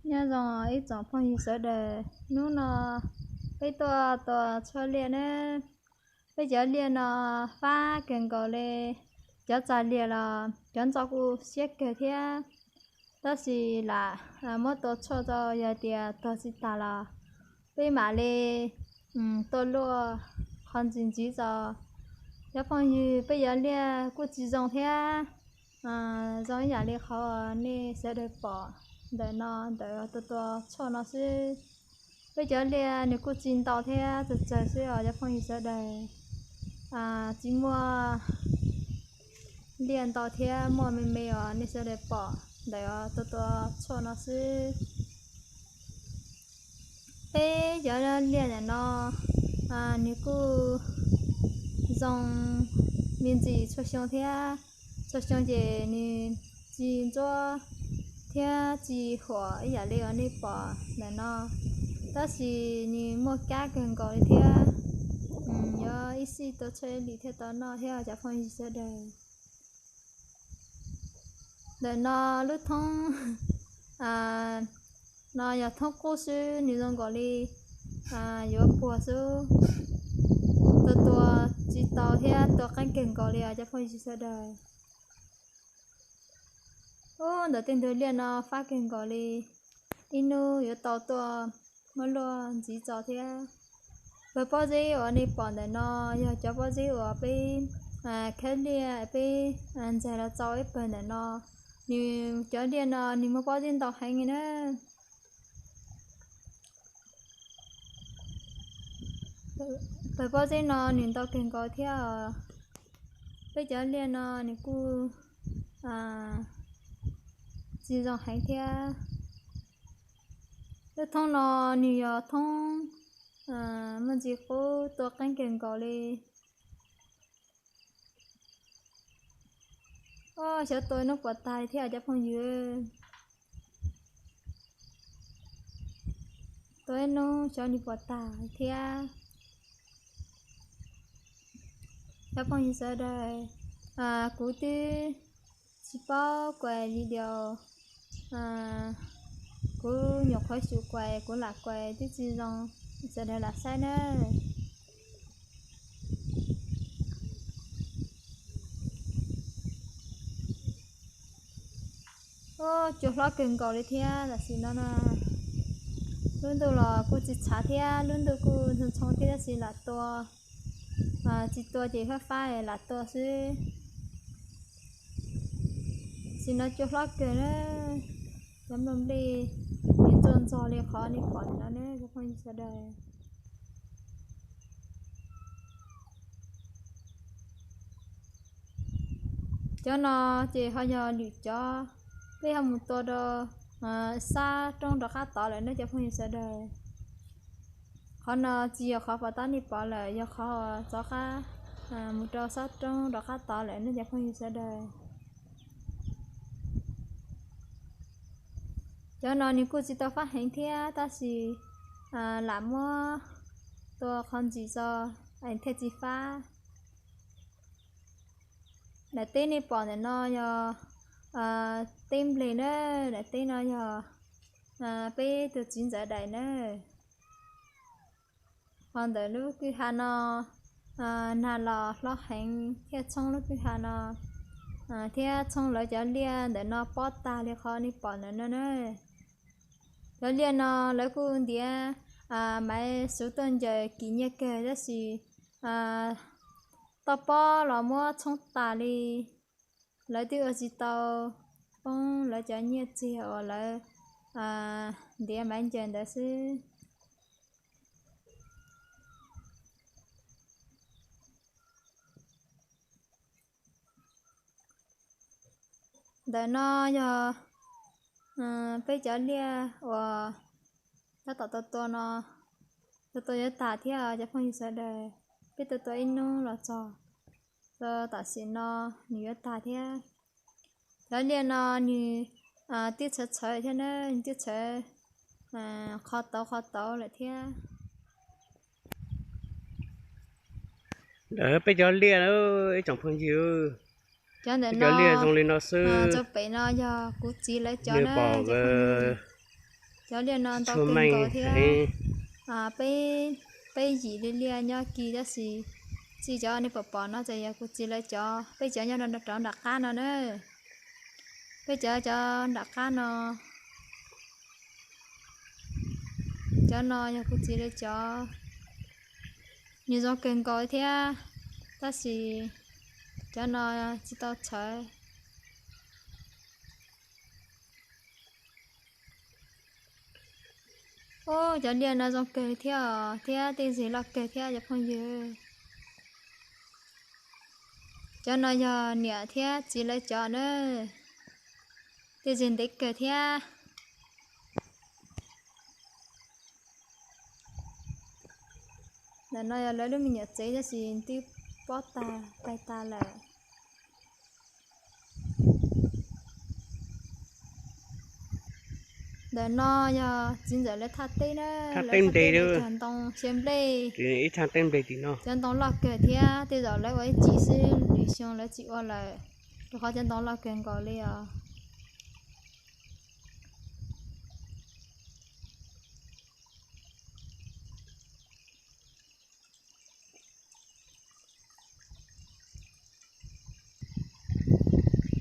Nyob zoo ib tsoom phooj ywg sawv daws, hnub no peb tuaj tua tshuaj liaj na. Peb cov liaj no fab kawg nkaus li, cov txas lias los cov ntxo kuj siab kawg thiab. Tab sis lam muab tua tshuaj rau, yog tias tuag tsis tas los peb mam li tuaj luaj qhov ntxiv ntxiv tso. Cov phooj ywg, peb cov liaj kuj tsis zoo thiab, zoo ib yam li qhov nej sawv daws pom ntawm no, ntawm tua tua tshuaj no xwb. Peb cov liaj nws kuj tsis ntau thiab, tsawg tsawg xwb os cov phooj ywg sawv daws. Tsis muaj liaj ntau thiab, muaj me me os, nej sawv daws pom ntawm tua tua tshuaj no xwb. Peb cov liaj ntawm no nws kuj zoo me ntsis txhua xyoo thiab. Txhua xyoo ces nws tsis ntsuab thiab tsis huam ib yam li uas nej pom ntawm no, tab sis nws muaj kab kawg nkaus li thiab. Yuav ib sij tua tshuaj ib lim thiaj tau noj thiab cov phooj ywg sawv daws. Ntawm no lub thoob no yog thoob qub xwb, nws zoo nkaus li yuav puag xwb. Tua tua tsis tau thiab, tua qeeb kawg nkaus li os cov phooj ywg sawv daws. Ub, ntawm tej ntug liaj no fab kawg nkaus li, ib hnub yuav tau tuaj muab luaj ntxiv tso thiab. Pawg pob zeb uas nej pom ntawm no yog cov pob zeb uas peb khawb liaj peb ntxaig los txo ib pawg ntawm no. Nws cov liaj no nws muaj pob zeb ntau heev li na. Pawg pob zeb no nws ntau kawg nkaus thiab os. Peb cov liaj no nws kuj tsis zoo heev thiab. Lub thoob no nws yog thoob muaj ntsis qub, tua qeeb kawg nkaus li. Xyov tua ib hnub puas tag li thiab cov phooj ywg. Tua ib hnub xyov nws puas tag thiab. Cov phooj ywg sawv daws, kuv twb tsis paub kuas video, kuv nyuam qhuav xyum kuas, kuv lam kuas twb tsis zoo, sawv daws lam saib nawb. Cua hlob kawg nkaus li thiab tam sim no. Lub ntuj los kuj tsis tshav thiab, lub ntuj kuj ntxhoo ntxhoo thiab, tab sis lam tua, tsis tua ces fab fab lam tua xwb. Tam sim no cua hlob kawg na, cov nplooj nplej nws ntxhov ntxhov li qhov nej pom ntawm no ne cov phooj ywg sawv daws. Cov no ces ho yog lwm cov, peb ho mus tua rau sab roob rov qab tod lawm ne cov phooj ywg sawv daws. Qhov no tsis yog qhov pom tab nej pom lawm, yog qhov rov qab mus rau sab roob rov qab tod lawm ne cov phooj ywg sawv daws. Cov no nws kuj tsis tau fab heev thiab, tab sis lam muab tua qhov ntxiv tso es thiaj tsis fab. Daim teb nej pom ntawm no yog teb nplej na, daim teb no yog peb tus txiv ntxawm daim na. Ho ntawm lub kwj ha no nag los hlob heev thiaj tshoob lub kwj ha no, thiab tshoob lawv cov liaj ntawm no pob tag li qhov nej pom ntawm no na. Cov liaj no lawv kuj ntiav maiv xuv tuaj ncaws kim nyiaj kawg, tab sis toj pob los muab tshoob tas li. Lawv twb ua tsis tau poob lawv cov nyiaj txiag uas lawv ntiav maiv ncaws ntawd xwb. Ntawm no yog peb cov liaj uas tab tom tua tua no, tua tua yuav tag thiab cov phooj ywg sawv daws. Peb tua tua ib hnub los txog, tam sim no nws yuav tag thiab. Cov liaj no nws twb txhawv txhawv thiab na, nws twb txhawv qhov tauv qhov tauv lawm thiab. Ntawm peb cov liaj, ib tsoom phooj ywg, cov ntawm no zoo li no xwb. Rau pem no yog kuv txiv lawv cov na, pom, cov phooj ywg. Cov liaj no ntau kawg nkaus thiab. Peb, peb yim li liaj nyob kis tab sis txij cov nej pom pom no ces yog kuv txiv lawv cov, peb cov nyob rau nram qab no na. Peb cov, cov nram qab no, cov no yog kuv txiv lawv cov. Nws zoo kawg nkaus thiab, tab sis cov no tsis tau txhawv. Ub, cov liaj no zoo kawg thiab os, thiab tej zes loj kawg thiab cov phooj ywg. Cov no yog niam thiab txiv lawv cov na, tej zes ntev kawg thiab. Ntawm no yog lawv lub me nyuam tsev tab sis twb pob tag, tag tag lawm. Ntawm no yog txiv ntxawm lawv thaj teb na, lawv thaj teb cog ntoo xyaw nplej. Cov ntoo loj kawg thiab, tej zaum lawv ua ib chim xwb, lwm xyoo lawv tsis ua lawm, rau qhov cov ntoo loj kawg nkaus li os.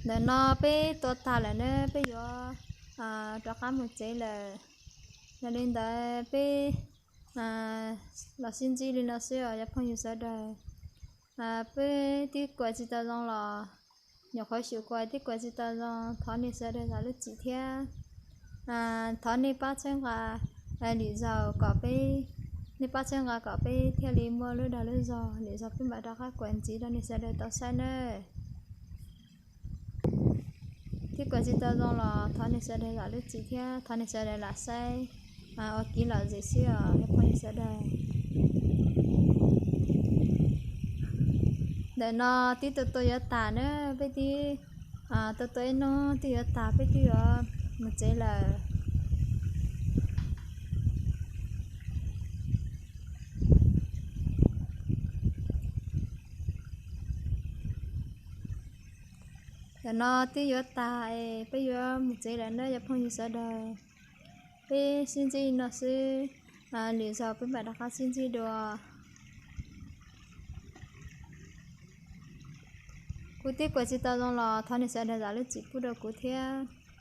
Ntawm no peb tua tag lawm na, peb yuav rov qab mus tsev lawm. Yog li ntawd peb los sib ntsib li no xwb os cov phooj ywg sawv daws. Peb twb kuas tsis tau zoo los, nyuam qhuav xyum kuas twb kuas tsis tau zoo, thov nej sawv daws zam lub txim thiab. Thov nej pab txhawb nqa lwm zaug kom peb, nej pab txhawb nqa kom peb thiaj li muaj lub dag lub zog, lwm zaug peb mam rov qab kuas ntxiv rau nej sawv daws tau saib nawb. Twb kuas tsis tau zoo los thov nej sawv daws zam lub txim thiab thov nej sawv daws lam saib ua kev lom zem xwb os cov phooj ywg sawv daws. Ntawm no twb tua tua yuav tas na, peb twb tua tua ib hnub twb yuav tas, peb twb yuav mus tsev lawm. Ntawm no twb yuav tas es peb yuav mus tsev lawm na cov phooj ywg sawv daws. Peb sib ntsib li no xwb, lwm zaug peb mam rov qab sib ntsib dua. Kuv twb kuas tsis tau zoo los thov nej sawv daws zam lub txim pub rau kuv thiab.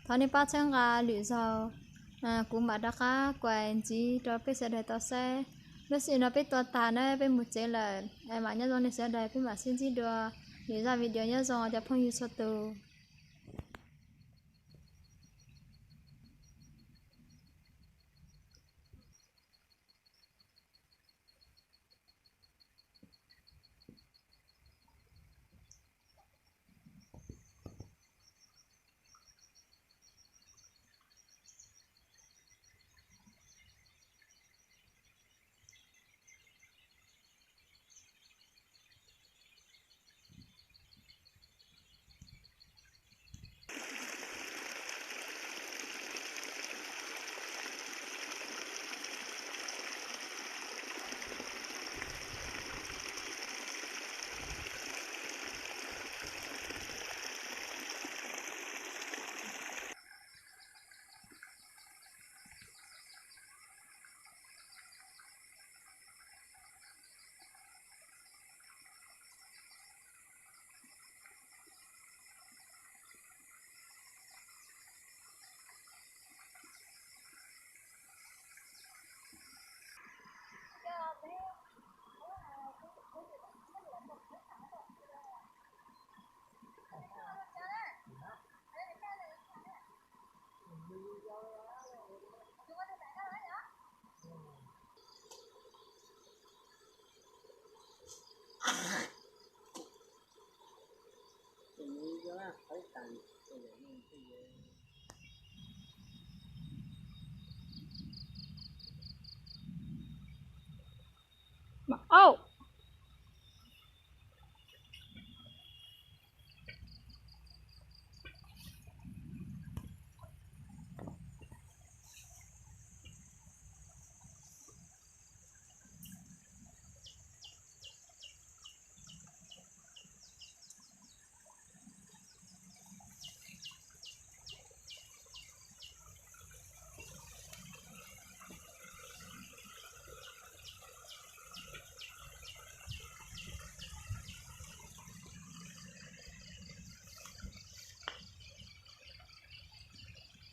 Thov nej pab txhawb nqa, lwm zaug kuv mam rov qab kuas ntxiv rau peb sawv daws tau saib. Lub sij hawm no peb tua tas na, peb mus tsev lawm, mam nyob zoo nej sawv daws, peb mam sib ntsib dua lwm zaj video. Nyob zoo cov phooj ywg txhua tus.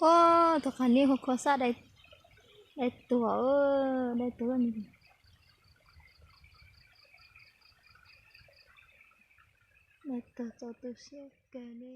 Ua, tus qas niab hu khua xab dai tuag, dai tuag, dai tuag txaus tu siab kawg li.